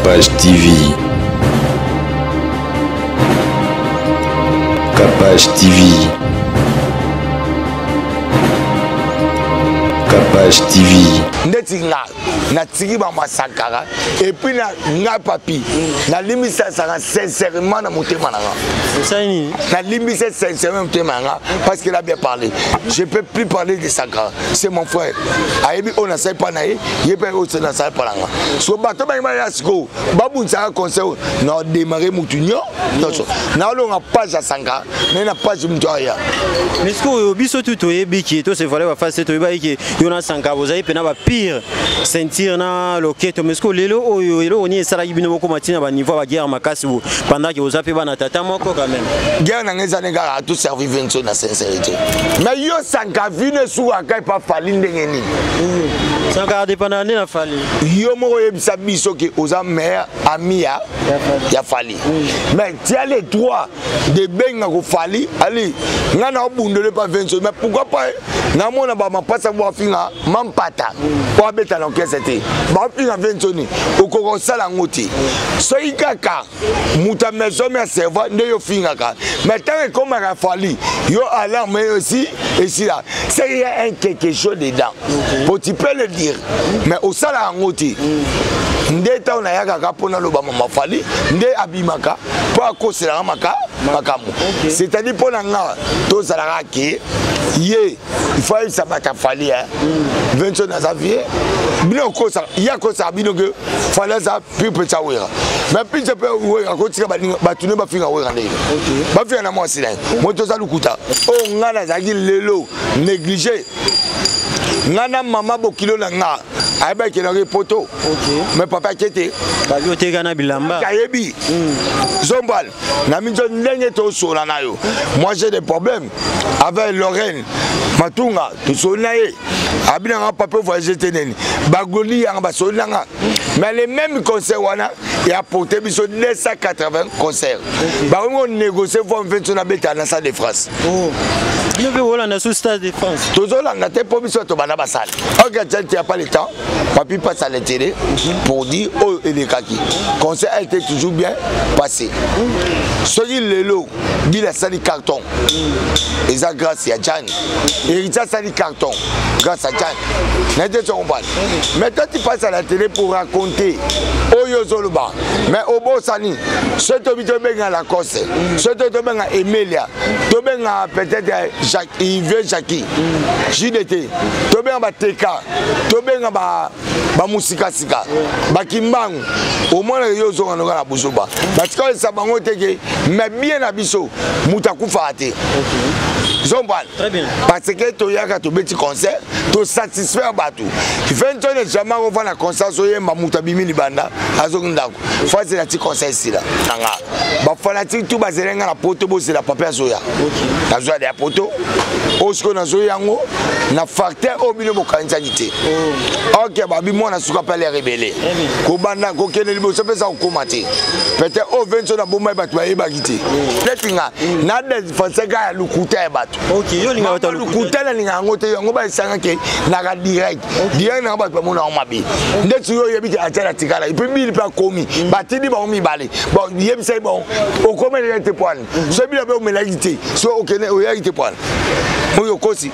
Capage TV. Capage TV. Capage TV. Ndeti nga natiki bamasakara epuis na nga papi nalimbisa saka sincèrement na motema na nga nalimbisa sincèrement motema na nga parce qu'il a bien parlé. Je peux plus parler de Sankara, c'est mon frère. Ayebi oyo nasali mpa na ye, ye mpe oyo nasali mpa na nga. So bato bangi baya sikoyo babunisaka conseil oyo na odemare motu nyonso naolonga page ya Sankara naye na page motu aya. Mais sikoyo biso tu toyebi ke to se voiler baface te, toyebaki ke yo na Sankara bozali mpena bapire ceinture na loketo. Mais sikoyo lelo oyo, eloko nini esalaki bino bokoma ntina baniveau ya baguerre makasi boye pendant ke boza mpe bana tata moko quand même? Guerre na ngai eza ndenge kaka toservi Venso na sincérité. Mais yo Sankara, vino esukaka epa Fally ndenge nini? Sankara dépendaka nde na Fally. Yo moko oyebisa biso ke oza meilleur ami ya Fally, mais tu as le droit de benga ko Fally ali ngai na obundele pa Venso. Mais pourquoi pas namona bamapasa bo afinga mampata po abeta na orchestre te, bafinga Vensoni? Okoka kosala yango te. Soki kaka moto ya maison mi aserva nde yo fingaka, mais ntango ekomaka Fally, yo alarme aussi esila. C'est qu'il y a un quelque chose dedans po tu peux le dire, mais osala yango te. Nde ntango nayakaka mpo naloba mama Fally nde abimaka mpo akoselaka makambo, c'est-à-dire mpo na nga tozalaka ke ye il faut ayebisa bato ya Fally Venso naza vie bino okosaka, ye akosaka bino ke Fally aza pire petit ya Wera. Mais pise mpe Wera kotika bato ne bafinga Wera ndenge bafinga na mwasi na ye. Moto oza lukuta oyo ngai nazalaki lelo négligé, ngai na mama bokilo na nga ayebaki kendaki poto, mais papa ake te. Babi oteka na bilamba. Ayebi zombal na minzo ndenge tosola na yo. Moi, j'ai des problèmes avec Lorraine Matunga, tosoli na ye, abi nanga papa voyage te neni bagoli yanga basoli nanga. Mais les mêmes concert wana eapporte biso 280 concert, bakomi konégocier vo mve so nabetala na Salle de France. Bino mpe bolanda so Stade de France? Tozolanda te mpo biso tobanda basale. Ok, tu as pas le temps. Papi passe à la télé pour dire oyo elekaki, concert a été toujours bien passé. Soki lelo Gil asali carton, eza grâce ya Jan. Héritier asali carton grâce à Jan na te comprendre. Mais toi, tu passes à la télé pour raconter oyo ozoloba, mais obosani soki tobi tobenga Lacoste, soki tobenga Emelia, tobenga peut-être Jacques, Yves, Jackie, JDT, tobenga bateka, tobenga bamusikasika, bakimbangu, omonaka yo ozonga noka na buzoba. Batika oyesa bango te ke mais bien na biso moto akufaka te zombana, parce que toyaka tobeti concert, tosatisfaire bato. Ventone jamais akofanda concert, azoyemba, moto abimi libanda, azongi ndako. Fo azela ti concert esila. Nanga bafanatike tu bazela nga na poto, bozela papa azoya, nazoya ya poto oyo sikoyo nazoya yango na facteur oyo bino bokanisaki te. Ok, babi mwana suka mpe alere ebele kobanda kokende liboso mpe eza kokóma te. Peut-être oyo venso na bomai bato bayebaki te neti nga na défense ka ya lokuta ya bato. Lokuta nalinga yango te, yango baesanga ke naka direct direct nanga bato bamona yango mabe. Ndeti oyo oyebi ke atia na tikala epuis bili mpe akomi batindi bango mibale, bon, yebisai bango okomelaka te poane so bino mpe omelaki te, so okende oyaki te poane oyo okosi.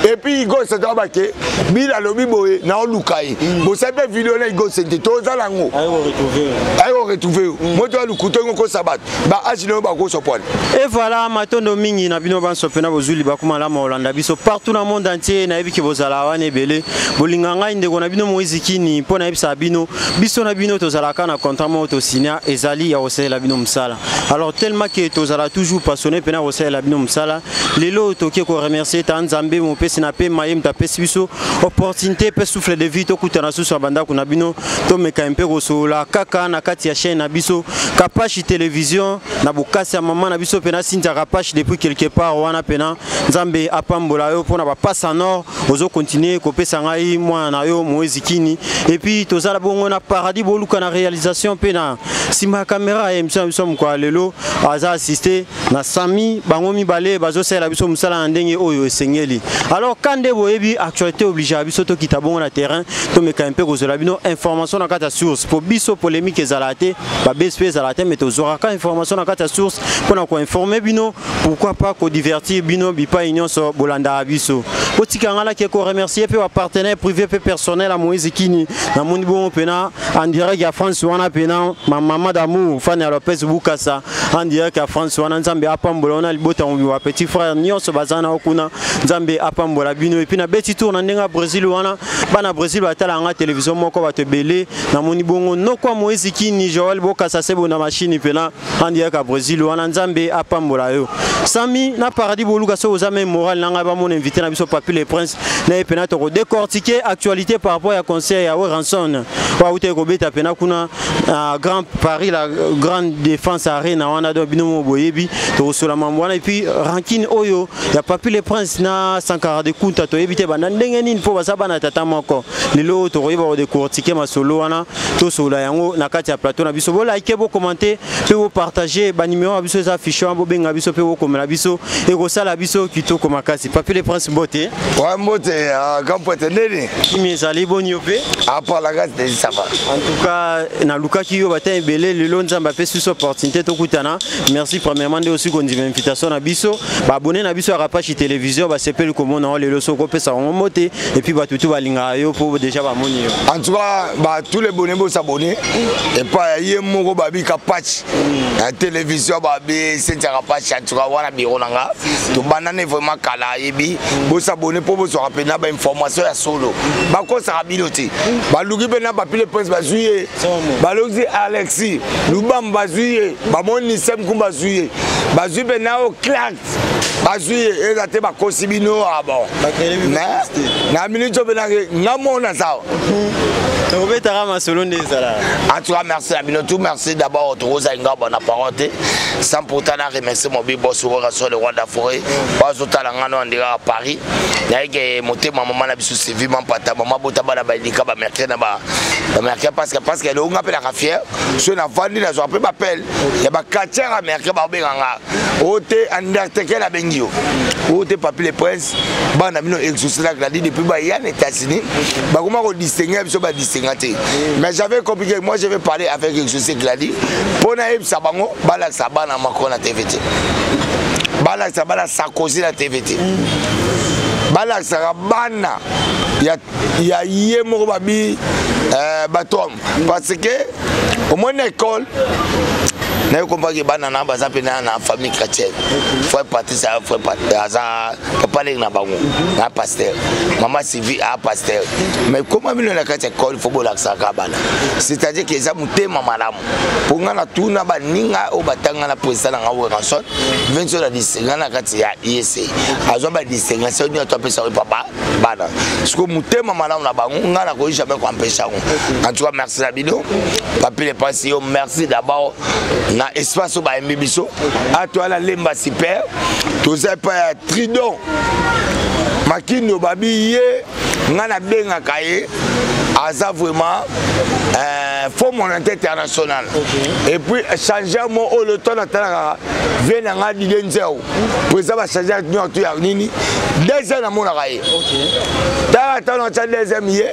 Et puis Igose to bake bila alobi boye na oluka ye, bosali mpe video na Igose te, tozala yango aye koretrouve yo. Moto alukuta ngo kosa bato ba age na yo bakosa poane. Et voilà, matondo mingi na bino banso mpena bozwi libaku malamu olanda biso partout na monde entier. Nayebi ke bozala wana ebele, bolinga ngai ndeko na bino Moïse Kini mpo nayebisaka bino, biso na bino tozalaka na contrat moko tosinya, ezali ya kosalela bino mosala. Alors tellement ke tozala toujours passionné mpena kosalela bino mosala, lelo toke koremercier ta Nzambe mopesi na pema, ye moto apesi biso opportunité mpe souffle de vie tokutana susu ya bandako na bino, tomeka mpe kosolola kaka na kati ya chaîne na biso Kapashi Télévision, na bokasi ya mama na biso mpena Cynthia Kapashi depuis quelque part wana. Mpena Nzambe apambola yo mpona bapasa nord ozokontinue kopesa ngai mwana na yo Moïse Kini. Et puis tozala bongo na Paradis Boluka na réalisation mpe na nsima ya caméra ya émission na biso mokolo ya lelo, aza assisté na Sami. Bango mibale bazosalela biso mosala na ndenge. oyo esengeli. Alors quand nde boyebi, actualité oblige ya biso tokita bongo na terrain, tomeka mpe kozwela bino information na kati ya source, po biso polémique ezala te, babesi mpe ezala te, mais tozwaka information na kati ya source mpona koinformer bino, pourquoi pas kodivertir bino bipai nyonso bolandaka biso. Botika nga nake koremercier mpe bapartenaire privé mpe personnel ya Moïse Kini. Namoni bongo mpena en direct ya France wana, mpena ma mama d'amour Fani ya Lopez Bukasa en direct ya France wana. Nzambe apambola wana libota mobimba, petit frère nyonso baza na kuna, Nzambe apambola bino. Et puis nabeti tour na ndenge ya Brésil wana, bana Brésil batala nga télévision moko, bato ebele. Namoni bongo nokwa Moïse Kini, Joel Bokasa sebo na machine mpena en direct ya Brésil wana, Nzambe apambola yo. Sami na Paradis boluka so oza même moral na ngai. Bamona invité na biso Papi le Prince na ye mpena tokodécortiquer actualité par rapport ya concert ya Werrason oyo auti kobeta mpena kuna na Grand Paris, la Grande Défense Arena wana. Donc bino mo boyebi, tokosola mambo wana. Et puis rancune oyo ya Papi le Prince na Sankara de Kunta, toyebi te banda ndenge nini, mpo baza bana tata moko. Lelo oyo tokoyeba kodécortiquer masolo wana, tosola yango na kati ya plateau na biso. Bolike, bocommenter mpe bopartager. Banimero ya biso eza affiché wana, bobenga biso mpe bokomela biso, ekosala biso kitoko makasi. Papi le Prince, mbote. Ouais, mbote, grand poète, ndeni? Kimi ezali boni, yo mpe? À part la grâce de, ça va. En tout cas, nalukaki yo bata ebele, lelo Nzambe apesi biso opportunité tokutana. Merci premièrement nde osi kondima invitation na biso. Baabonné na biso ya Rapachi Télévision basepeli komona yo lelo. Soki opesa bango mbote, et puis bato tu balingaka yo mpo déjà bamoni yo. En tout cas, bah, tous les bonnets bosabonner et pas ye moko babi Kapachi na télévision, babi Cynthia Kapachi. En tout cas, wana biro na nga, tobandani vraiment kala. Ayebi, bosabonner mpo bozwaka mpena bainformation ya solo. Bakosaka bino te. Baluki mpe na Papi le Prince, bazwi ye. Baluki Alexis Lubambu, bazwi ye. Bamoni Sem Kumba, bazwi ye. Bazwi mpe na o Clark, bazwi ye. Eza te bakosi bino. Ah bon, mais na minute oyo mpenake nga mona sawa. Tokobetaka masolo nde ezalaka. En tout cas, merci à bino tout. Merci d'abord, tokoza nga bona parole te sans pourtant na remercier mon big boss Werrason, le roi de la forêt. Bazotala nga no andika à Paris, nayeke motema mama na biso Sylvie Mampata, mama bota bana balika bamercredi na bamercredi, parce que elongo nga mpe naka fier so navandi, nazwaka mpe bapele ya baquartier américain, baobenga nga oyo te Undertaker abengi yo oyo te Papi le Prince. Bana bino Exaucé na Gladi, depuis baya na États-Unis, bakoma kodistingue biso, badistinga te. Mais j'avais compris que moi, je vais parler avec Exaucé, Gladi, mpo nayebisa bango balakisa bana Macron na TV te, balakisa bana Sarkozy na TV te, balakisaka bana ya ye moko babi batom, parce que omoni na école naye comprendre bana na baza mpe na famille chrétienne. Frère Patrice, frère aza papa ndenge na bango na pasteur, mama Sylvie a pasteur. Mais koma bino na kati ya école, faut bolakisaka bana, c'est-à-dire que eza motema malamu. Mpo nga na tuna baninga oyo batanga na président na nga Werrason, vinso na distinga na kati ya IEC, azwa badistinction nyonso apesa oyo papa bana. Siko motema malamu na bango, nga nakoki jamais koempêcher yango. En tout cas, merci na bino. Papi le Prince, yo merci d'abord na espace oyo bayembi biso atoala Lemba Super. Toza epai ya Tridon Makindo, babi ye nga nabengaka ye, aza vraiment Fonds monétaire international. Et puis changer mo oyo le temps natalaka vie na nga Dide Nzeo, président bachanger nyonso ya nini. Deuxième namonaka ye, tala ntango natya deuxième ye,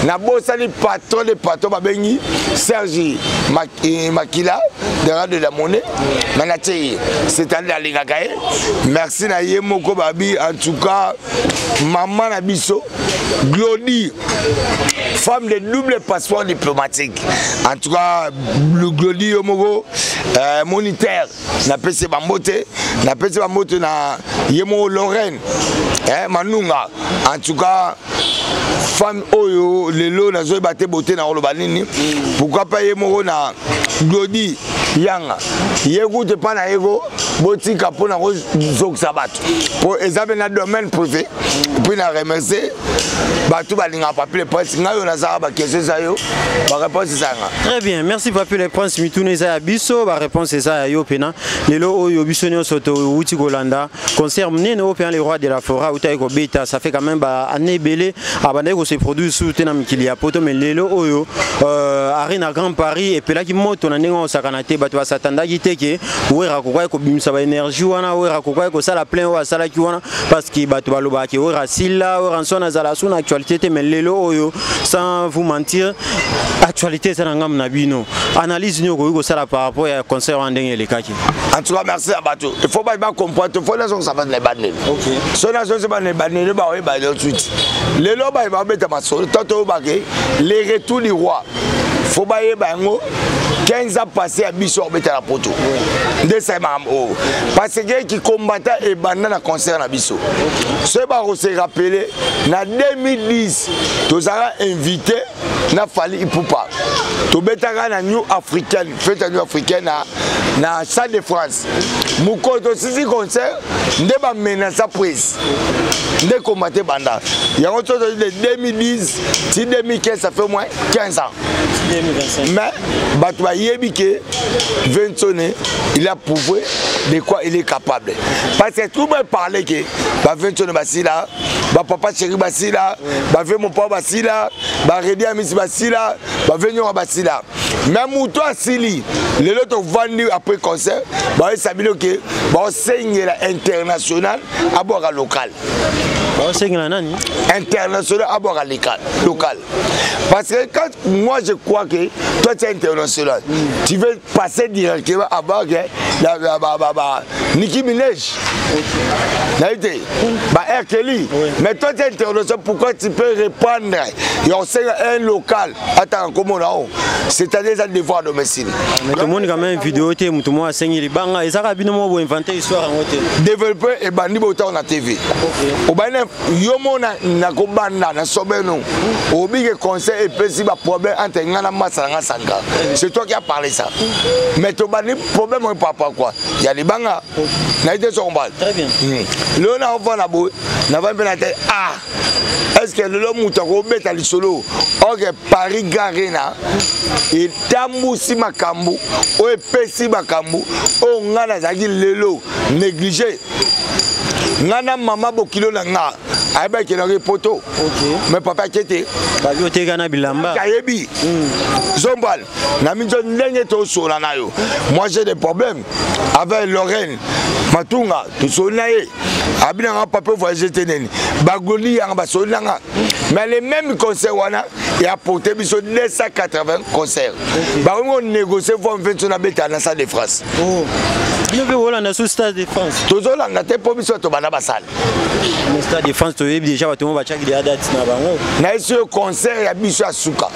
nabosani patron de patron babengi Serge Makila de la Monnaie, mais natie ye, c'est-à-dire alingaka ye. Merci na ye moko babi. En tout cas, mama na biso Glody, femme de double passeport diplomatique. En tout cas, Glody, yo moko moniteur, napesi bambote, napesi bambote na ye moko Lorraine Manunga. En tout cas, femme oyo lelo nazoyeba te bote na koloba nini. Pourquoi pas ye moko na Glody Yanga, ye kutu epa na ye ko botika mpona kozokisa bato, mpo eza mpe na domaine privé. Puis na remercier Bato balingaka Papi le Prince. Ngai oyo nazalaka, baquestion eza yo, baréponse eza nga. Très bien, merci Papi le Prince. Mituna eza ya biso, baréponse eza ya yo. Pena lelo oyo biso nyonso touti kolanda concert monene oyo pena le roi de la forêt autaki kobeta. Ça fait quand même baannée ebele abandaki kose produire su te na mikili ya poto, mais lelo oyo Arena Grand Paris epelaki moto na ndenge osakana te. Bato basatandaki te ke Wera akokaki kobimisa baénergie wana, Wera akokaki kosala plein oyo asalaki wana, parce que bato balobaka ke Wera asila, Wera nso azala su na actualité te. Mais lelo oyo, sans vous mentir, actualité eza na ngambo na bino. Analyse nini okoki kosala par rapport ya concert wana, ndenge elekaki? En tout cas, merci à bato. Il faut bacomprendre, il faut nazongisa bato na ebandeli. So nazongisa bato na ebandeli, baoyeba de suite. Lelo baye babeta masolo to toyobake le retour du roi, faut bayeba yango. 15 ans passé ya biso akobeta na poto nde esali makambo oyo, parce que kikombata ebanda na concert na biso. Soki bakose rappeler, na 2010 tozalaka invité na Fally Ipupa, tobetaka na New Africaine, fête ya New Africaine na Stade de France. Mokolo tosisi concert nde bamenaça prise nde combat ebanda yango. To de 2010 ti 2015, ça fait au moins 15 ans. 2025. Mais bato bayebi ke Vensone, il a prouvé de quoi il est capable, parce que tout le monde parlait ke baVensone basila, bapapa chéri basila, bave mopa basila, baredi amisi basila, bave nyonga basila. Mais moto asili lelo, tovandi après concert, bayesa bino ke baosengela international abwaka local. Baosengela nani? International abwaka local, parce que quand moi je crois que toi tu es international, tu veux passer directement avant que la ba ba ba Nicki Minaj nayebi te, ba R. Kelly. Mais toi tu es international, pourquoi tu peux répondre ya osenga un local atanga nkombo na o, c'est-à-dire eza devoir à domicile? Tomoni quand même vidéo te, moto moko asengi libanga. Ezaka bino moko boinvente histoire yango te? Développer ebandi botango na TV, obandi yo mo nakobanda na sobeno obike conseil epesi baproblème entre nga na masa na nga Sankara. C'est toi qui a parlé ça. Mais tobandi problème oyo par rapport quoi ya libanga, nayebi te soko mbala. Très bien. Lelo na ovanda boye, navandi mpe na te. Ah, est ce que lelo moto akobeta lisolo oke Paris Garena etambusi makambo oyo, epesi makambo oyo ngai nazalaki lelo négligé? Ngai na mama bokilo na nga ayebaki kendaki poto, mais papa ake te. Babi oteka na bilamba. Ayebi zombal na minzo ndenge tosola na yo. Moi, j'ai des problèmes avec Lorraine Matunga. Tosoli na ye, abi nanga papa voyage te, nini bagoli yanga basoli nanga. Mais le même concert wana eapporte biso 280 concert. Bakomi konégocier vo mve so nabetala na Stade de France. Bino mpe bolanda so Stade de France? Tozolanda te, mpo biso tobanda basale. Mais Stade de France, toyebi déjà bato mo batiaki deya date na bango. Nayesi oyo concert ya biso ya suka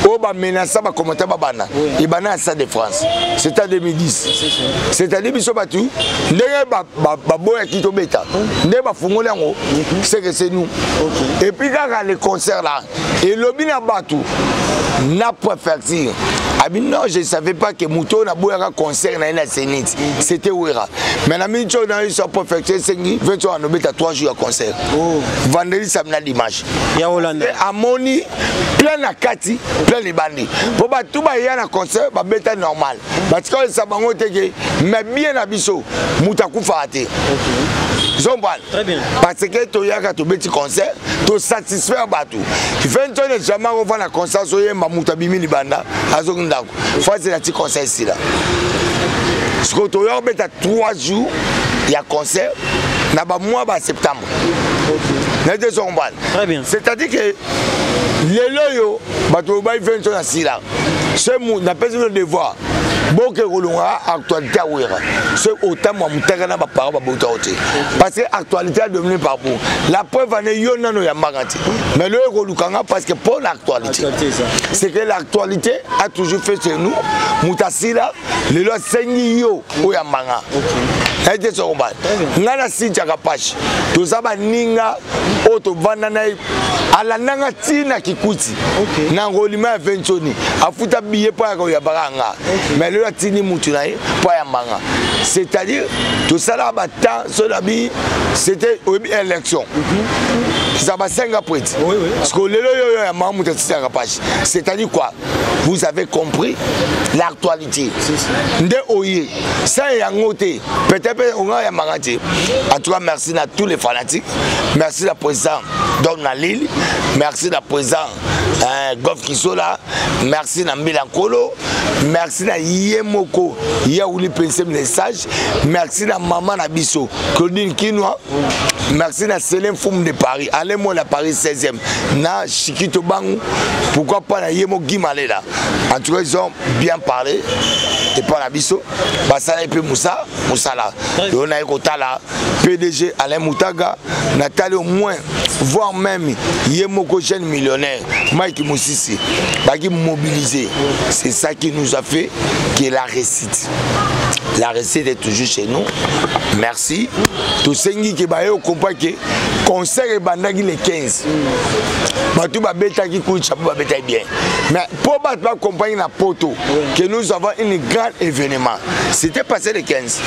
oyo bamenaça bacommentaire babanda ebanda ya Stade de France, c'était en 2010. C'est-à-dire biso bato ndenge baboyaki tobeta, ndenge bafungoli yango, c'est que c'est nous. Et puis kaka le concert là elobi na bato na préfecture abi non, je savais pas que moto oyo naboyaka concert na ye na Zénith, c'était Wera. Mais na miniti oyo na ye so préfecture esengi 20 oyo anobeta 3 jours ya concert, vendredi, samedi na dimanche. Ya Holanda. Amoni plein na kati, plein libandi, mpo bato baya na concert babeta normal, batika oyesa bango te ke mais bien na biso moto akufaka te zombal, parce que toyaka tobeti concert, tosatisfaire bato. Ventone jamais akofanda concert, azoyemba, moto abimi libanda, azongi ndako, fasi na ti concert esila. Sikoyo toya kobeta 3 jours ya concert na bamois ba septembre, naye te sokombana. C'est-à-dire que lelo oyo bato bayi Vento na sila se napesi bino devoir, boke kolonga actualité ya Wera so otambwa motaka na baparent babota yo te, parce que actualité a dominé par pour la preuve ane yo nano yambaka te. Mais loyo ekolukanga parce que pour l'actualité, c'est que l'actualité a toujours fait chez nous. Moto asila lelo asengi yo oyo yambanga, naye te sokombana. Ngai nasintiaka page, toza baninga oyo tovanda na ye, alandanga ntina kikuti na ngolima ya Vensoni, afuta billet mpo ayaka koyambaka nga. Mais lelo atindi mutu na ye mpo ayambanga. C'est-à-dire tosalaka batemps so na bi, c'était oyebi élection. Eza basenga preti parce que lelo oyo ya mama moto atitisaka page, c'est-à-dire quoi? Vous avez compris l'actualité nde oye sa yango te, peut-être mpe onga yambanga te. En tout cas, merci na tous les fanatiques, merci na président Dom na Lille, merci na président Gof Kisola, merci na Mbila Nkolo, merci na ye moko Yaouli Pensem les sages, merci na mama na biso Claudine Kinwa, merci na Selem Foum de Paris, Alain Mola Paris 16e, na Chiquito Bangu, pourquoi pas na ye moko Guy Malela. En tout cas, ils ont bien parlé et pas na biso basala mpe musa mosala yo naye kotala PDG Alain Mutaga, natali au moins, voire même ye moko jeune millionnaire Mike Moussisi baki mobilisé. C'est ça qui nous a fait que la réussite, la réussite est toujours chez nous. Merci. Tosengi ke baye okompa ke concert ebandaki le 15, bato babetaki coup de chapeau, babetaki bien, mais mpo bato bakompagne na poto que nous avons une grand événement, c'était passé le 15.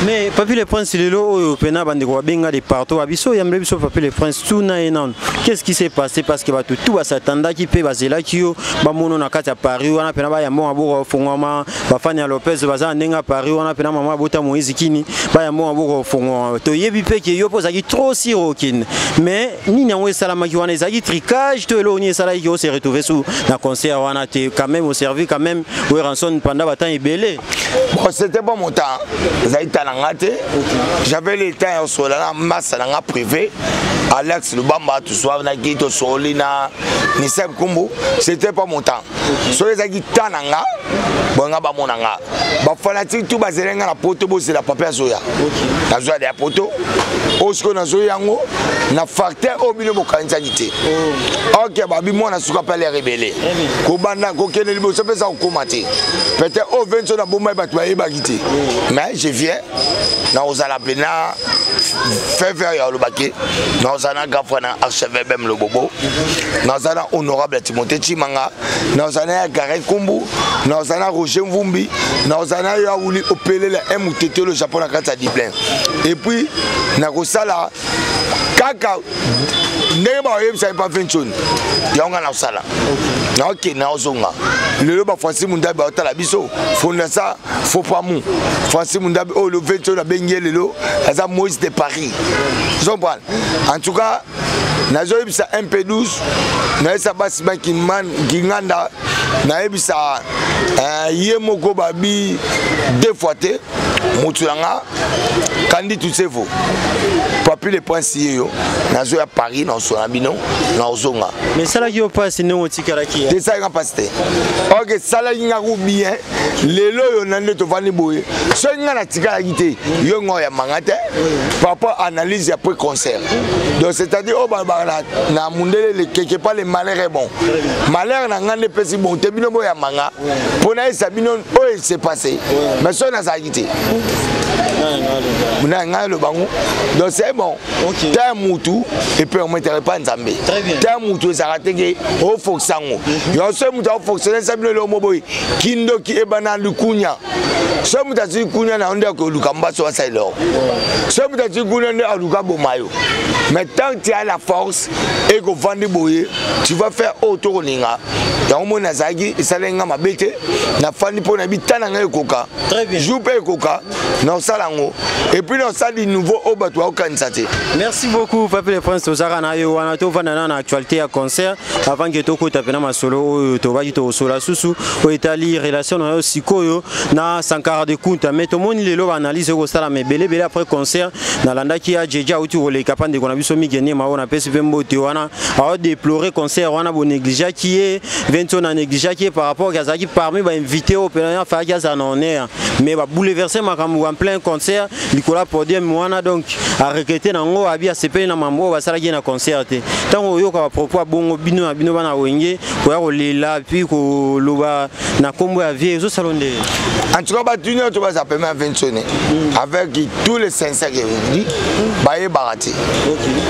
Mais Papi le Prince, lelo oyo pena bandeko babenga de partout, babiso oyambele biso Papi le Prince, tuna ye nano qu'est-ce qui s'est passé, parce que bato tu basatandaki mpe bazelaki yo bamono na kati ya Paris wana pena bayamba maboko ofongwama. Bafani ya Lopez baza na ndenge ya Paris wana pena mama abota Moïse Kini, bayamba maboko ofongwama. Toyebi mpe ke yo mpo ozalaki trop sûr okende, mais nini yango esalamaki wana? Ezalaki tricage to eloko nini esalaki ke ose retrouve su na concert wana te? Quand même oservi quand même Werrason pendant batemps ebele. Bon, c'était pas mon temps, ezalaki temps na nga te. J'avais le temps ya kosola na masa na nga privé Alex Lubamba, toswanaki, tosoli na Niseb Kumbu. C'était pas mon temps. Soki ezalaki temps na nga bonga, bamona nga bafanatike tu bazele nga na poto, bozela pape azoya, nazoya ya poto oyo sikoyo nazoya yango na facteur oyo bino bokanisaki te. Ok, babi mwana suka mpe alere ebele kobanda kokende liboso mpe eza kokóma te. Peut-être oyo venso na bomai bato bayebaki te, mais je viens nakozala mpena faveur ya olobaki, nakozala na grand frère na archevêque Bem Lobobo, nazala na honorable Timothée Chimanga, nazala na ya Garen Kumbu, nazala na Roger Mvumbi, nazala na yo awuli opelela un mutete le Japon na kati ya Dublin. Et puis nakosala kaka ndenge bakoyebisa ye pa Ventoni yango nga nakosala, naokende, naozonga lelo. Bafrancis Mundabi baotala biso, fondasa Fopamu Francis Mundabi oyo le Ventoni abengi ye lelo aza Moïse de Paris, ozomprendre. En tout cas, nazoyebisa MP12, nayebisa basi bakinganda, nayebisa ye moko babi deux fois te motu na nga kandi tusevo Papi le Prince ye yo nazoya Paris, naosona bino, naozonga. Mais esalaki yo mpasi ndenge otikalaki? Te, esalaki nga mpasi te. Ok, esalaki nga ku bien. Lelo oyo na nde tovandi boye, soki nga natikalaki te, yo nga oyambanga te par rapport analyse ya pré concert. Donc c'est-à-dire oyo balobaka na mundele, quelque part le malheur est bon. Malheur na nga nde epesi bon te bino boyambanga mpo nayesa bino oyo ese passé, mais soki nazalaki te na ngai aloba ngo. Donc c'est bon. Ta mutu epermettre pa Nzambe, ta mutu ezalaka te ke ofokisa yango yango. Soki mutu aofonctionne esa bino eloko mo boye, kindoki ebana likunya. Soki mutu azwi kunya na yo nde akoluka mbaso asala eloko. Soki mutu azwi kunya nde aluka boma yo. Mais tant que tu as la force ekovandi boye, tu vas faire oyo tokolinga yango. Moi nazalaki, esalaki nga mabe te. Nafandi mpo na bitana ngai ekoka jour mpe ekoka, naosala yango et puis naosala du nouveau oyo bato bakokanisa te. Merci beaucoup, Papi le Prince. Tozalaka na yo wana, tovanda na actualité ya concert avant ke tokota mpena masolo oyo tobaki tokosola susu oyo etali relation na yo sikoyo na Sankara de Kunta. Mais tomoni lelo baanalyse ekosalama ebele ebele après concert. Nalandaki ya Jeje auti koleka mpa ndeko na biso Mike Niema oyo napesi mpe mbote wana, aodeplore concert wana bonégligeaki ye, Vento na négligeaki ye par rapport ke azalaki parmi bainvité oyo mpena afalaki azala na honneur, mais babouleverse makambo en plein concert likolo ya podium wana. Donc aregretter nango, abi asepeli na mambo oyo basalaki ye na concert te. Ntango oyoka bapropos ya bongo, bino na bino bana Wenge koya kolela puis koloba na nkombo ya vie ezosala nde? En tout cas, bato nyonso baza pema ya Vensone, avec tous les sincères que je dis, bayebaka te.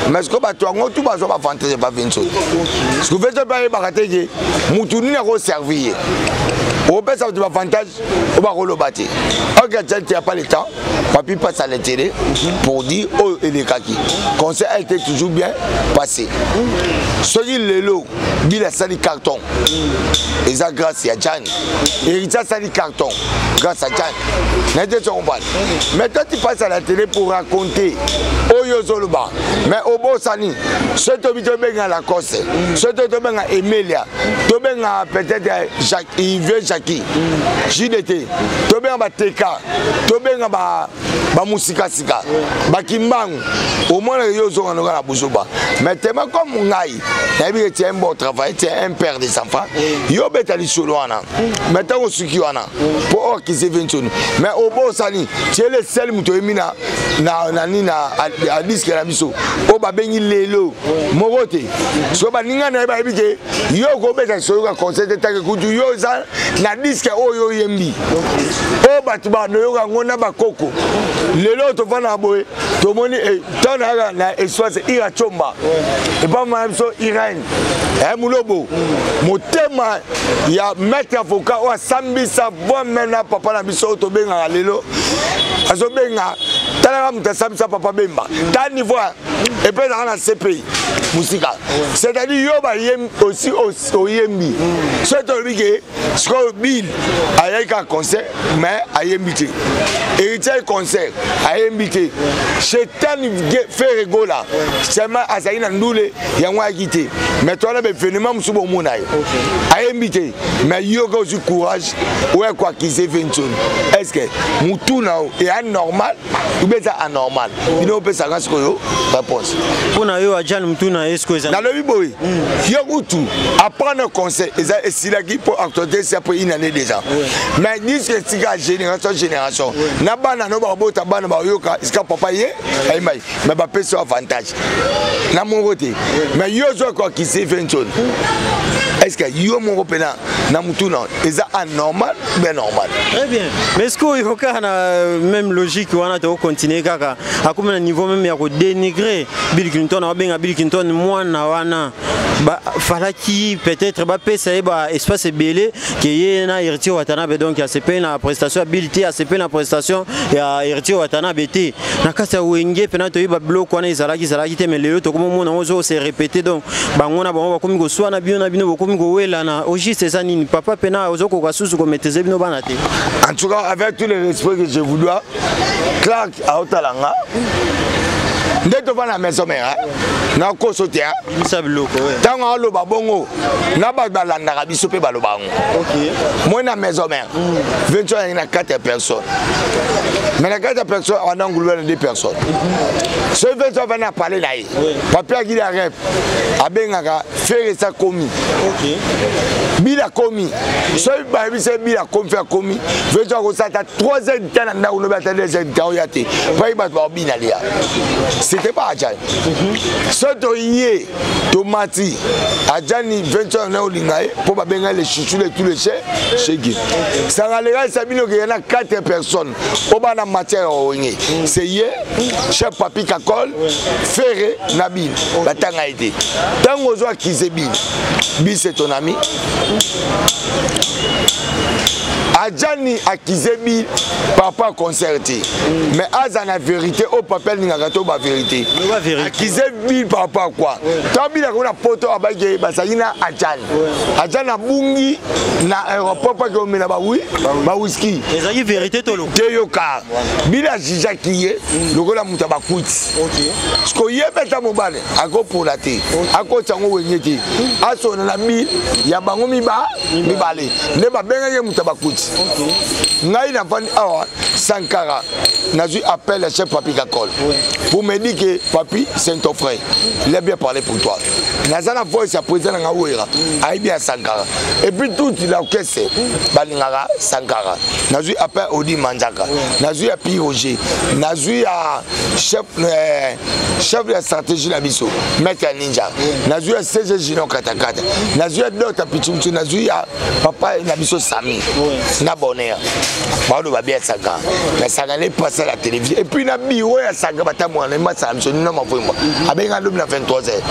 Mais sikoyo bato yango tu bazwa bavantage ba Vensone, parce que Vensone bayebaka te ke mutu nini akoservir ye. Opesa bato baavantage oyo bakoloba te. Ok, tu as pas le temps. Papi passe à l'intérêt pour dire oyo elekaki. Conseil a été toujours bien passé. Soki lelo Bill asali carton, eza grâce ya Jan. Héritier asali carton grâce à Jan. Na te comprendre. Mais toi, tu passes à la télé pour raconter oyo ozoloba, mais obosani soki tobi tobenga Lacoste, soki tobenga Emelia, tobenga peut-être Jacques, Yves, Jackie, JDT, tobenga bateka, tobenga bamusikasika, bakimbangu, omonaka yo ozonga noka na buzoba. Mais tellement comme ngai nayebi ke tu es un bon travail, tu es un père des enfants, yo obeta lisolo wana, mais ntango osuki wana mpo oakise Vensoni, mais obosani tu es le seul moto oyembi na nini na disque na biso oyo babengi lelo moko te. So baninga na ye bayebi ke yo okobeta lisolo ka concert te, take kutu yo oza na disque oyo oyembi, oyo bato banoyoka yango na bakoko. Lelo tovandaka boye, tomoni ntango nayaka na espace Ira Chomba epamana biso Irene Mulobo, motema ya maître avocat oyo asambisa voime na papa na biso oyo tobengaka lelo, azobenga talaka moto asambisa papa Bemba ta niveau epe ezalaka na CPI mosika. C'est-à-dire yo bayembi aussi, oyembi. Soki tolobi ke sikoyo Bill ayaki kaka concert mais ayembi te, Héritier concert ayembi te, Chetani Ferre Gola seulement azalaki na ndule yango ayaki te, mais towana baévénement mosusu bomona ye ayembi te, mais yoka ozwi courage oya koaccuser Vensoni. Est ce que mutu na yo eya normal ou bien eza anormal? Bino opesaka sikoyo réponse. Mpo na yo Adjane, mutu na ye sikoyo eza Nalobi boye, yo kutu apprendre conseil eza esilaki mpo actualité esi après une année déjà, mais disque esika génération génération na bana no bakobota, bana bayoka esika papa ye ayembai, mais bapesi yo avantage na moko te. Mais yo ozwa koaccuser Vensoni, est ce que yo moko mpena na mutu na eza anormal bien normal? Très bien, mais est ce que oyo kaka na même logique wana, tokocontinue kaka, akomi na niveau même ya kodénigrer Bill Clinton, ababenga Bill Clinton mwana wana falaki peut-être bapesa ye ba espace ebele ke ye na Héritier Watanabe. Donc asepeli na prestation ya Bill te, asepeli na prestation ya Héritier Watanabe te na kati ya Wenge. Mpena toyeba biloko wana ezalaki te, mais lelo tokomomona yango ozo se répéter. Donc bango na bango bakomi koswana, bino na bino bokomi kowelana. Au juste eza nini, papa? Mpena ozokoka susu komaîtriser bino bana te? En tout cas, avec tout le respect que je vous dois, Clark aotala nga nde tovanda na maison mère, nakoso te. Bimisa biloko. Ntango aloba bongo na bato balandaka biso mpe baloba yango. Moi na maison mère, 23 yangi na 4 personnes, mais na 4 personnes awanda nguluba na 2 personnes. Soki 23 avandi na pale na ye, papi akili ya rep abengaka Ferre esa komi, bila komi. Soki bayebisa ye bila komi, fe akomi 23 akosala ata 3 heures du temps na ndako, nobi ata 2 heures du temps oya te, pai bato bakobina lia. C'était pas Ajani. Soki toye tomati Ajani 23 na olinga ye mpo babenga le chouchou de tous les chefs shegi sangaleka esa bino keya na 4 personnes oyo bana matière ya Wenge, c'est ye, chef Papi Kakol, Ferre na bino batanga ye te. Ntango ozwa akize bino, bi c'est ton ami Ajani akize bi par rapport à concert te, mais aza na vérité oyo papa alingaka to bavérité. Akize bi par rapport à quoi? Ntango bilaka na poto abaki bazalaki na Ajani, Ajani abungi na aéroport paki omela bawi bawiski. Ezalaki vérité to te? Yoka, bila ajijaki ye lokola moto ya bakwiti parceke ye mpe ata mobali akopola te, akotisa yango Wenge te, asona na bile ya bango mibale nde babengaki ye moto ya bakwiti. Ngai nafandi awa, Sankara, nazwi appel ya chef Papi Kakol pour me dire que Papi, c'est ton frère, il a bien parlé pour toi. Naza na voice ya président nanga Wera, ayebi ya Sankara, et puis toute l'orchestre balingaka Sankara. Nazwi appel Odi Manzaka, nazwi ya Pi Roger, nazwi ya chef ya stratégie na biso, maître ya ninja, nazwi ya CG Junior Katakata, nazwi ya Dota Pichumtu, nazwi ya papa na biso Sami na Bonheur, baoloba bien Sankara. Mais Sankara n'est pas à la télévision. Et puis na bureau ya Sankara batambola na masala biso nino mavoyimba abenga lobi na 23 heures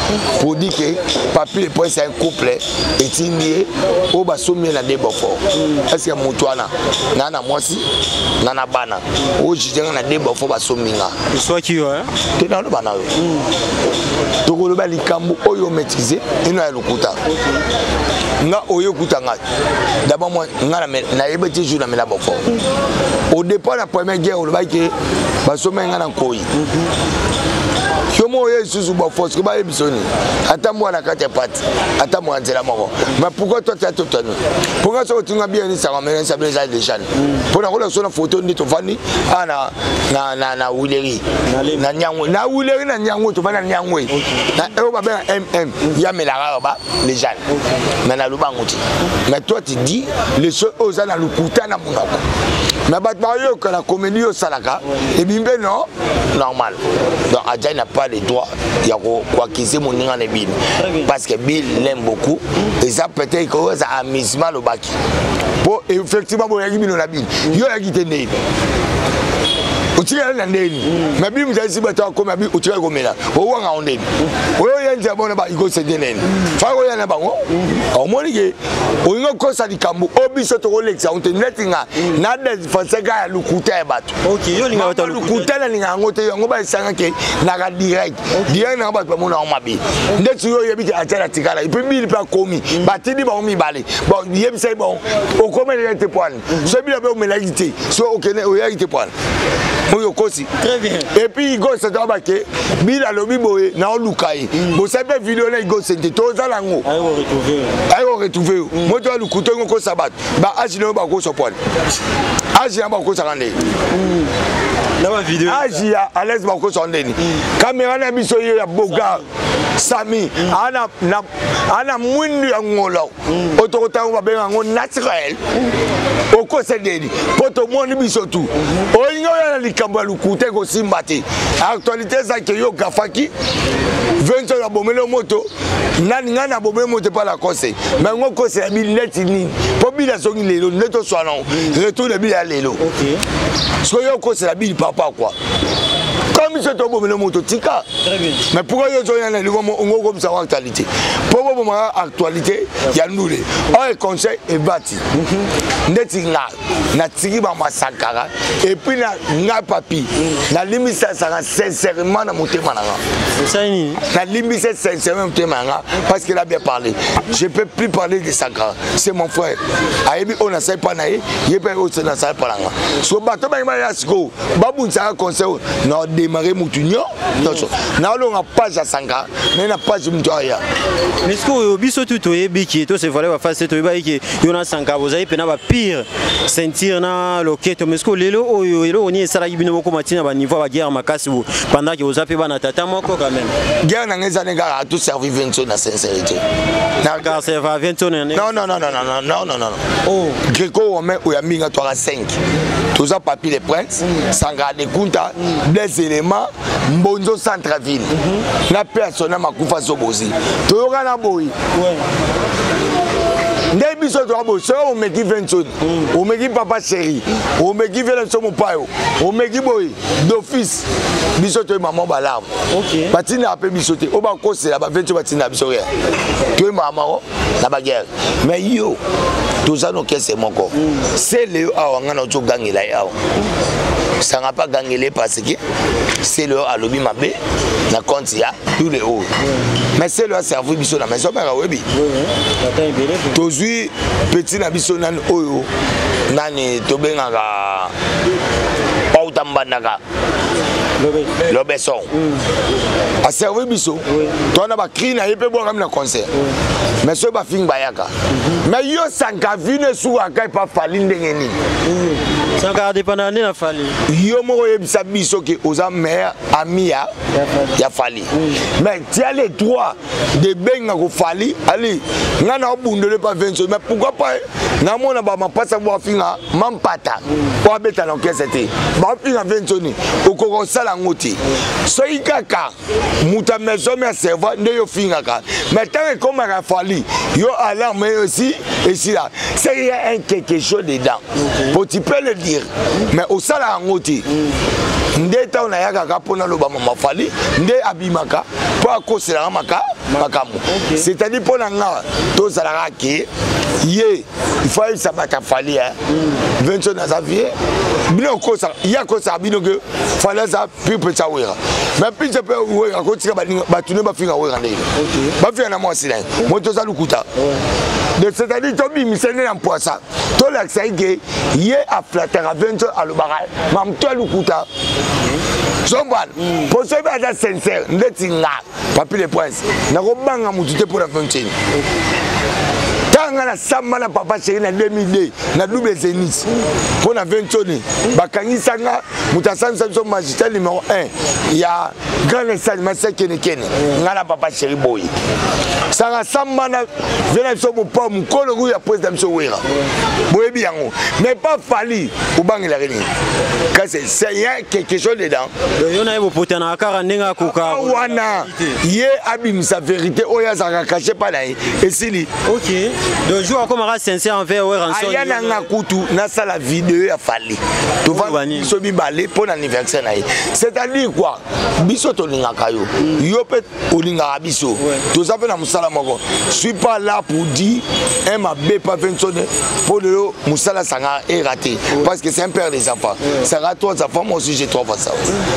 pour dire que Papi le Prince un couple etindi ye oyo basombi ye na Debofort. Est ce que moto wana nga na mwasi nga na bana oyo juge nga na Debofort basombi nga? Eswaki yo? Te, naloba na yo, tokoloba likambo oyo maîtrise ino ya lokuta. Nga oyo okuta nga d'abord, moi nga nayebi te jour namela Beaufort. Au départ, la première guerre, olobaki ke basomaki nga na nkoi. Yo moko oyo lisusu Beaufort, soki bayebi biso nini, ata mwana kati ya pati, ata mwana nzela moko. Mais pourquoi toi tia totani? Mpo soki otinga bien nisanga menesa bien, eza déjà mpo nakola so na photo nde tovandi awa na Wileri, na Nyangwe, na Wileri, na Nyangwe, tovandi na Nyangwe, na oyo babenga mm yamelaka awa ba les jeunes. Mais naloba yango te. Mais toi, tu dis les choses oyo oza na lokuta na monoko, mais bato bayoka na comédie oyo osalaka ebimi mpe non normal. Donc Adjani n'a pas le droit ya koaccuser moninga na Bill, parce que Bill l'aime beaucoup. Eza peut-être koyo eza amusement alobaki, po effectivement boyaki bino na Bill, yo oyaki te ndeni otikali na ndeni. Mais bino mozalisi bato akomi abi otikali komela owanga ngo ndeni oyo oya nzela bona baikosende neni faka oya na bango. Omoni ke olingi okosa likambo oyo biso tokolekisa yango te. Neti nga na défense ka ya lokuta ya bato. Lokuta nalinga yango te. Yango baesanga ke naka direct direct nanga, bato bamona yango mabe. Ndeti yo oyebi ke atia na tikala et puis Bili mpe akomi, batindi bango mibale, yebisaki bango okomelaka te poane. So bino mpe omelaki te, so okende oyaki te poane oyo okosi. Et puis Igos ata bake Bila alobi boye naoluka ye, bosali mpe video na Igos te, tozala yango aye koretrouve yo. Moto ya lokuta oyo okosa bato ba age nayo bakosa poane, age yango bakosaka ndeni? Age ya alaise bakosaka ndeni? Kamera na biso ye ya bogar Sami ana mwindu ya ngolo oyo tokotango babenga yango naturel. Okosa ndeni? Mpo tomoni biso tu olingi oya na likambo ya lokuta, ekosimba te. Actualité ezaki yo gafaki 20 abomeli moto nani? Ngai nabomeli moto epa Lacoste. Mais ngo kosela bili neti nini? Mpo bili azongi lelo nde toswana retour de bili ya lelo. Soki yo okosela bili papa quoi, comme biso tobomeli moto, tika. Mais pourquoi yo ozoya na eloko ngo okomisa ngo actualité? Mpo bobomaka actualité ya ndule oyo conseil ebati ndeti nga natiki bamasakaka. Et puis na nga Papi nalimbisasaka sincèrement na motema na nga, nalimbisa sincèrement motema na nga, parce qu'il a bien parlé. Je peux plus parler de Sankara, c'est mon frère. Ayebi oyo nasali mpa na ye, ye mpe oyo nasali mpa na nga. So bato bangi baya sikoyo babunisaka conseil oyo na odémarre mutu nyonso, naolonga page ya Sankara naye na page mutu aya. Mais sikoyo biso tu toyebi ke tosevale bafase te, toyebaki ke yo na Sankara bozali mpena bapire ceinture na loketo. Mais sikoyo lelo oyo eloko nini esalaki bino bokoma ntina baniveau ya baguerre makasi bo pendant ke boza mpe bana tata moko quand même? Guerre na ngai eza nde kaka tout servi Vinso na sincérité. Non. Non, non, non, non, non, non, non. Oh, Greco romain oyo ambinga twaka 5, toza Papi le Prince, Sankara de Kunta, Blaise Élément, Mbonzo centre ville na persona makufa zobozi. Toyoka na boyi nde biso toka boye. Soki omeki Venson, omeki Papa Chéri, omeki vele biso mopayo, omeki boye d'office biso toyeba mwa balarme batindaka mpe biso te. Oyo bakosela baventi batindaka biso rien, toyembaka mako na baguerre. Mais yo toza na orchestre moko sele yo awa, ngai na ozogangela ye awa, sanga mpe agangela ye parce que sele oyo alobi mabe na compte ya tule oyo. Mais sele oyo aservi biso na maison mère, oyebi tozwi petit na biso nani oyo nani tobengaka pauta mbandaka Lobeson, aservi biso towana bacri na ye mpe bwakami na concert. Mais soki bafingi bayaka, mais yo Sanka vino esukaka epa Fali ndenge nini? Sankara dépendaka nde na Fali. Yo moko oyebisa biso ke oza meilleur ami ya Fali, mais tia le droit de benga kofali ali ngai na obundele pa Vinso. Mais pourquoi pas namona bamapasa bo afinga mampata po abeta na orchestre te, bafinga Vinsoni? Okoka kosala yango te. Soki kaka moto ya maison ya cerveau nde yo fingaka, mais ntango ekomaka Fali, yo alarme osi esila. C'est qu'il y a un quelque chose dedans po tu peux le dire, mais osala yango te. Nde ntango nayakaka mpo naloba mama Fally, nde abimaka mpo akoselaka makambo. C'est-à-dire, mpo na nga, tozalaka ke ye, il faut ayebisa bato ya Fally Vincent aza vie bino okosaka, ye akosaka bino ke Fally aza pire petit ya Wera. Mais pise mpe Wera akotika bato ne bafinga Wera ndenge bafinga na mwasi na ye, moto oza lukuta. Donc c'est-à-dire, tobimisa nde na mpwasa, tolakisa ye ke ye aflataka Vincent, alobaka mamutu ya lukuta zombwana, mpo soki aza sincère ndeti nga Papi le Prince, nakobanga motu te mpo na Vincent. Ntango nga nasamba na Papa Chéri na 2002 na Double Zénith mpo na Vincent, bakangisa nga. Moto asalisa biso magistrat numéro 1 ya Grand Stade, Masa Kenekene, nga na Papa Chéri boye sanga samba na vie na biso mopa mokolo kuya ya président biso Wera, boyebi yango. Mais pas Fally, obangelaka nini? Kasi c'est y a quelque chose dedans. Yo na ye bopotanaka kaka ndenge akoka. Wana ye abimisa vérité oyo azalaka caché mpa na ye, esili. Ok, donc jour akomaka sincère envers Werrason. Aya na nga kutu nasala video ya Fally, tovanda biso mibale mpo na anniversaire na ye. C'est-à-dire quoi? Biso tolingaka yo, yo mpe olingaka biso, toza mpe na mosala moko. Suis pas là pour dire un mabe pa Vincent, mpo lelo mosala Sanga est raté, parce que c'est un père des enfants. Sanga trois enfants, moi aussi j'ai trois fois ça.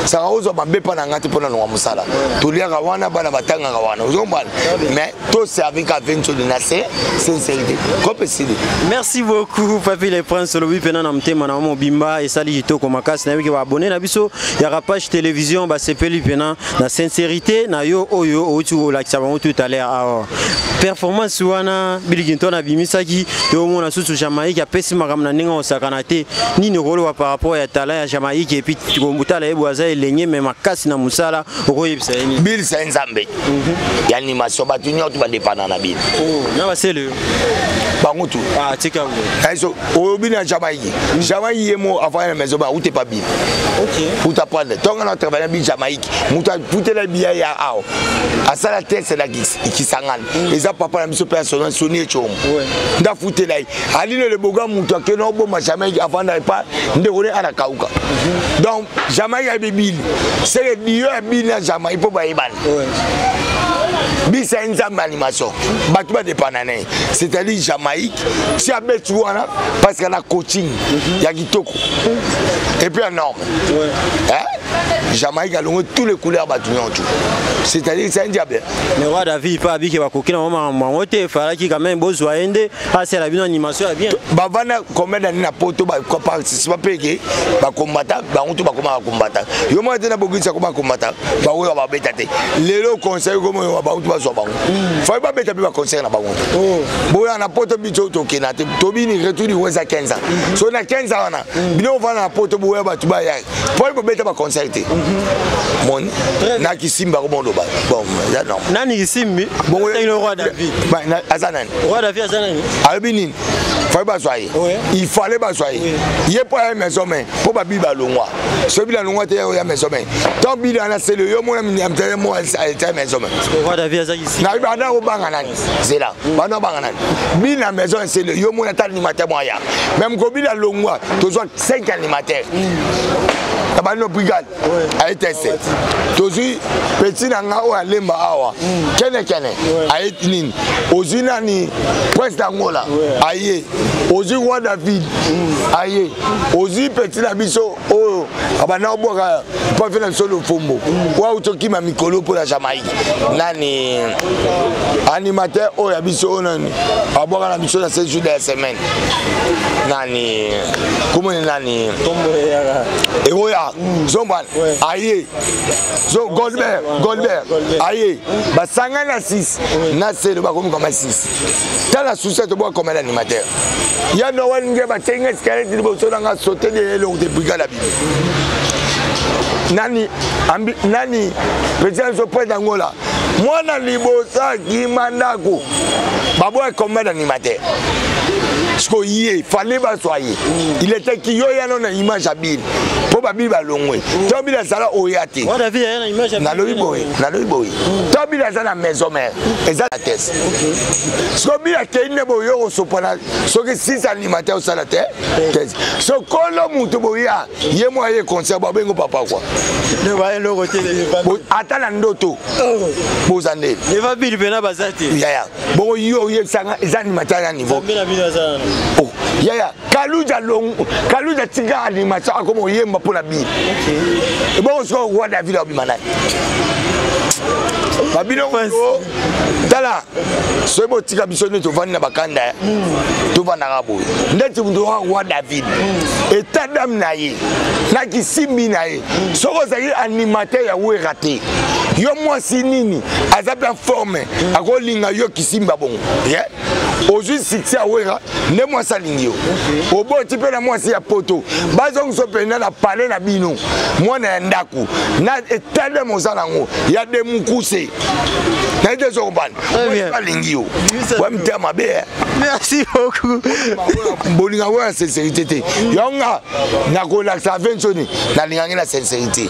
Sanga ozwa mabe mpa na nga te, mpo na longa mosala toliaka wana, bana batangaka wana, ozombana. Mais toservi ka Vincent na se sincérité kope esili. Merci beaucoup, Papi le Prince. Olobi mpena na motema na mobimba, esali kitoko makasi. Nayebiki baabone na biso ya Rapage Télévision basepeli mpena na sincérité na yo oyo outi kolakisa bango tout à l'heure awa. Performance wana Bilikinto abimisaki, toomona susu Jamaïque apesi makambo na ndenge osakana te. Nini okoloba par rapport ya talent ya Jamaïque? Et puis kotala ye boye, aza elenge me makasi na mosala, okoyebisa ye nini? Bill sa nzambe ya animation, bato nyonso badépenda na bino. Na basele yo. Bango tu. Ah, tika ngo. So oyobi na Jamaïque, Jamaïque ye mo avant na maison ba ute pa bino uta prendre ntongo na travaille bi Jamaïque, moto afutela biya ya awa, asala test na Kisangani, eza papa na biso mpe ya soni soni econgo nde afutela ye alino leboga. Moto akende oboma Jamaïque avanda epa ndeko ne ana kauka. Donc Jamaïque ayebi bili seke dio ya bili na Jamaïque mpo bayebani bisa ye nzambe animation, bato badépenda na ye. C'est-à-dire, Jamaïque si abeti wana parce que na coaching ya kitoko et puis énorme, hein? Jamaïque alongo tous les couleurs, bato nyonso, c'est-à-dire c'est un diable. Mais roi David mpe abiki bakoki na makambo yango te, efalaki quand même bozwa ye nde asala bino animation ya bien. Bavanda combien d'année na poto, baparticipa mpe ke bakombata bango to bakoma bakombata yo moko te na bokisi akoma kombata baoyo babeta te. Lelo conseil komo bango to bazwa bango fai babeta mpe baconcert na bango te. Boya na poto, biso tokenda te, tobini retour du eza 15 ans. So na 15 ans wana bino ovanda na poto, boya bato baya po bobeta baconcert te. Moni na kisimbi akomoloba bon, eza normal. Nani kisimbi? Bongo le roi David. Aza nani? Roi David aza nani? Alobi nini? Fallait bazwa ye, il fallait bazwa ye ye mpo aya maison mais mpo babi balongwa. Soki balongwa te, oya maison mais tant bili wana sele yo mona mo ata maison mais. Roi David aza kisimbi. Nayebi banda kobanga nani, zela banda kobanga nani bili na maison sele yo mona ata animateur mo aya même kobili alongwa, tozwa 5 animateur na bandi no brigade aye teste. Tozwi petit na nga oyo alemba awa, kene kene aye nini, ozwi nani, Prince d'Angola aye, ozwi roi David aye, ozwi petit na biso oyo abanda kobwaka pafe na biso Lofombo oyo auti okima mikolo mpo na Jamaïque, nani animateur oyo ya biso oyo nani abwaka na biso na 7 jours de la semaine, nani komoni nani ekoya zombana aye zo Goldberg, Goldberg aye, basangani na 6 na selo bakomi kama 6. Tala susi tobwaka comme l'animateur ya Noel nge batenga escalier liboso nanga sauter de eloko te. Brigade abimi nani ambi, nani petit na biso Prêtre Angola, mwana liboso akima ndako, baboya combien d'animateur. Siko ye fallait bazwa ye, il était ki yo ya na image ya Bill mpo babili balongwe. To Bill azala oya te, nalobi boye, nalobi boye, to Bill aza na maison mère, eza na test. Siko Bill akei nde boye, yo kosopana soki 6 animateur osala te test. So kolo moto boya ye mwa ye concert, babengo papa kwa ata na ndoto boza nde Bili mpena baza te. Yaya, bongo yo oyebisanga eza animateur ya niveau. Oh, yaya, Kaluja long Kaluja tika animation, akoma oyemba mpo na Bili. Ebongo sikoyo roi David abima nani? Babino tala, soki botika biso nde tovandi na bakanda, tovandaka boye ndeti moto wa roi David, état d'âme na ye na kisimbi na ye. Soki ozali animateur ya Wera te, yo mwasi nini aza mpe forme akolinga yo? Kisimba bongo ozwi succès ya Wera nde mwasi alingi yo, oboti mpe na mwasi ya poto, bazongiso mpenza na pale na bino, mwana ya ndako na état d'âme oza nango ya de mokuse naye te. Sokompane alingi yo wa mitema mabe. Merci beaucoup. Bolinga oyo ya sincérité te, yango nakolakisa avensoni nalingangi na sincérité,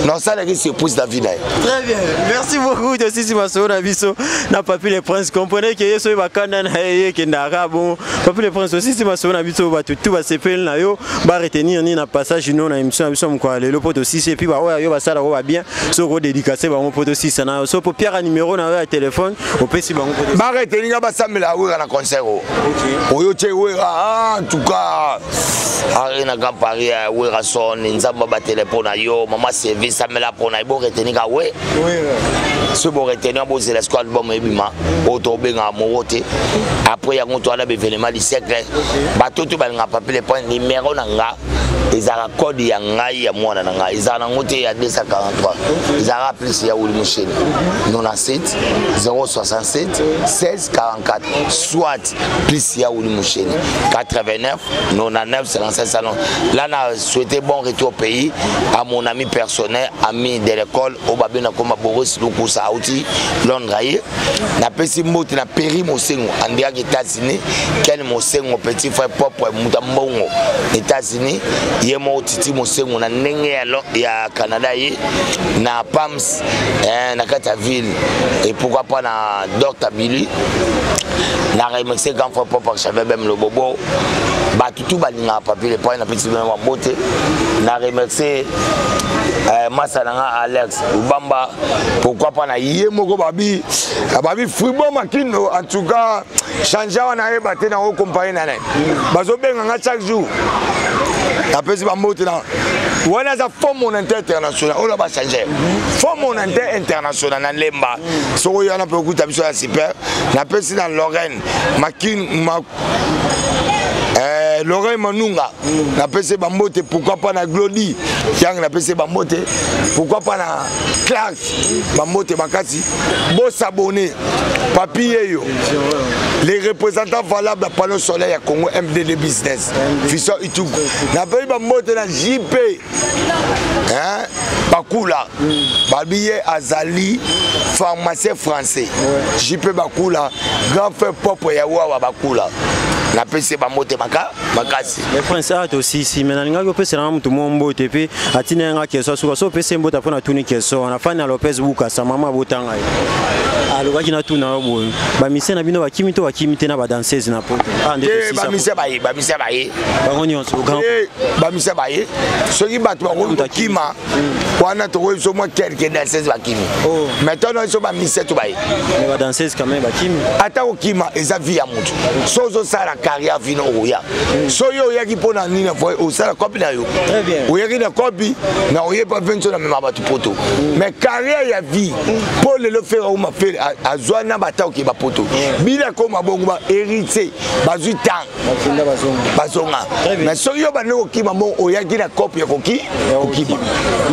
naosalaki surprise na vie na ye. Très bien, merci beaucoup. Tosisi masolo na biso na Papi le Prince. Comprenez ke ye soki bakanda na ye, ye ekendaka bon. Papi le Prince, osisi masolo na biso, bato tu basepeli na yo, baretenir nini na passage no na émission na biso ya mokolo ya lelo? Mpo tosisi, et puis baoyo yo basalaka oyo babien, soki odédicace bango mpo tosisa na yo, so po piaka numéro na yo ya telefone, opesi bango mpo. Baretenir nga, basambela Wera na concert oyo oyo tie Wera. En tout cas, Arena Grand Paris, Wera son, Nzambe abatele mpo na yo, mama service amela mpo na ye. Boretenir ka we soki boretenir, bozela siko album ebima oyo tobengaka moko te. Après yango towana baévénement du siècle. Bato to balingaka Papi le Prince, numéro na nga ezalaka code ya ngai ya mwana na ngai, ezala nango te ya 243, ezalaka plus ya Wuli Musheni 97 067 16 44, soit plus ya Wuli Musheni 89 99 57 salon. Là, na souhaité bon retour au pays à mon ami personnel, ami de l'école, oyo babengaka koma Boris Lukusa, auti Londres ye. Napesi mbote na Peri Mosengo andeyaki États-Unis, Ken Mosengo, petit frère propre, moto ya mbongo États-Unis, ye moko Titi Mosengo na ndenge ya Canada, ye na Pams, na kati ya ville, et pourquoi pas na Dr Billy. Na remercier grand frère propre Xavier Bem Lobobo. Bato tu balingaka Papi le Prince, napesi bino mabote. Na remercier masa na nga Alex Ubamba, pourquoi pas na ye moko babi babi Fribo Makindo. En tout cas, change wana nayeba te, nango compagnie na nani bazobenga nga chaque jour. Napesi bambote na wana aza Fonds monétaire international oyo bachange Fonds monétaire international na Lemba. Soki oyo wana mpe okuta biso ya super. Napesi na Lorraine Makin ma, Lorraine Manunga, napesi bambote. Pourquoi pas na Glodi Yang, napesi bambote. Pourquoi pas na Clark, bambote makasi. Bosabone Papi yeyo, les représentants valables ya panneau solaire ya Congo, MDD Business, Fiso Ituku. Napesi bambote na JP, hein? Bakula babi ye azali pharmacien français. JP Bakula, grand frère propre ya Wawa Bakula, napesi ye bambote makasi. Mais Prince, awa tosisi, me nalingaki opeselanga motu mwa mbote mpe atina yanga question suka. So opesi ye mbote mpo natuni question wana, Fani ya Lopez Bukasa, mama abotanga ye, alobaki natuna yo boye: bamusiciens na bino bakimi to bakimi te na badanseuse na poto? Ah, nde te tosisa. Bamusiciens baye, bamusiciens baye. Bango nyonso grand. Te, bamusiciens baye. Soki bato bakoki kokima wana, tokoki biso mwa quelque danseuse bakimi. Oh. Mais ntango biso bamusiciens to baye. Mais badanseuse quand même bakimi. Ata kokima eza vie ya motu. So ozosala carrière vino, okoya. So yo oyaki mpo na nini? Osala kopi na yo. Très bien. Oyaki na kopi na oyeba mpe nso na mema bato poto, mais carrière ya vie mpo lelo Ferre auma, Ferre azwa na bata oke bapoto bila koma bongo, ba héritier bazwi temps. Bakenda, bazonga. Bazonga. Très bien. Mais soki yo bandi kokima bongo, oyaki na kope ya koki kokima.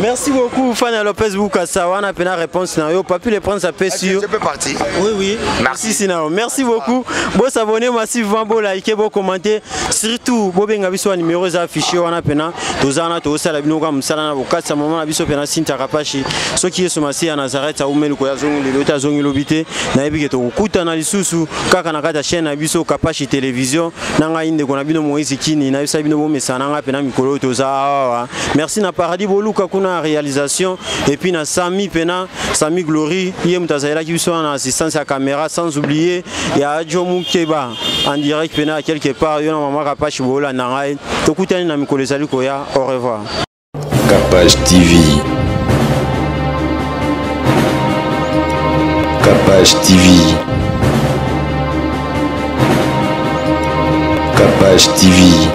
Merci beaucoup, Fania Lopez Bukasa. Wana pena réponse na yo, Papi le Prince apesi yo. Je peux partir? Oui. Merci. Merci, Sinao. Merci beaucoup. Bon s'abonner massivement, bon like. Bolike, bokomante, surtout bobenga biso. Ba numéro eza affiché wana. Mpena toza wana, tozosala bino kaka mosala na bokatisa mama na biso mpena Cynthia Kapashi. Soki Yesu Masiya ya Nazareth aumeli koya, azongi lelo te, azongi lobi te, nayebi ke tokokutana lisusu kaka na kati ya chaîne na biso Kapashi Télévision. Na ngai ndeko na bino Moïse Kini, nayebisa bino bomesana na ngai mpena mikolo oyo toza awa. Merci na Paradis Boluka kuna ya réalisation, et puis na Sami, mpena Sami Glory, ye moto azalelaki biso wana na assistance ya caméra, sans oublier ya Ajo Mukeba en direct mpena quelque part. Yo na mama Kapashi boolanda ngai. Tokutani na mikolo ezali koya. Au revoir. Kapash TV. Kapash TV. Kapash TV.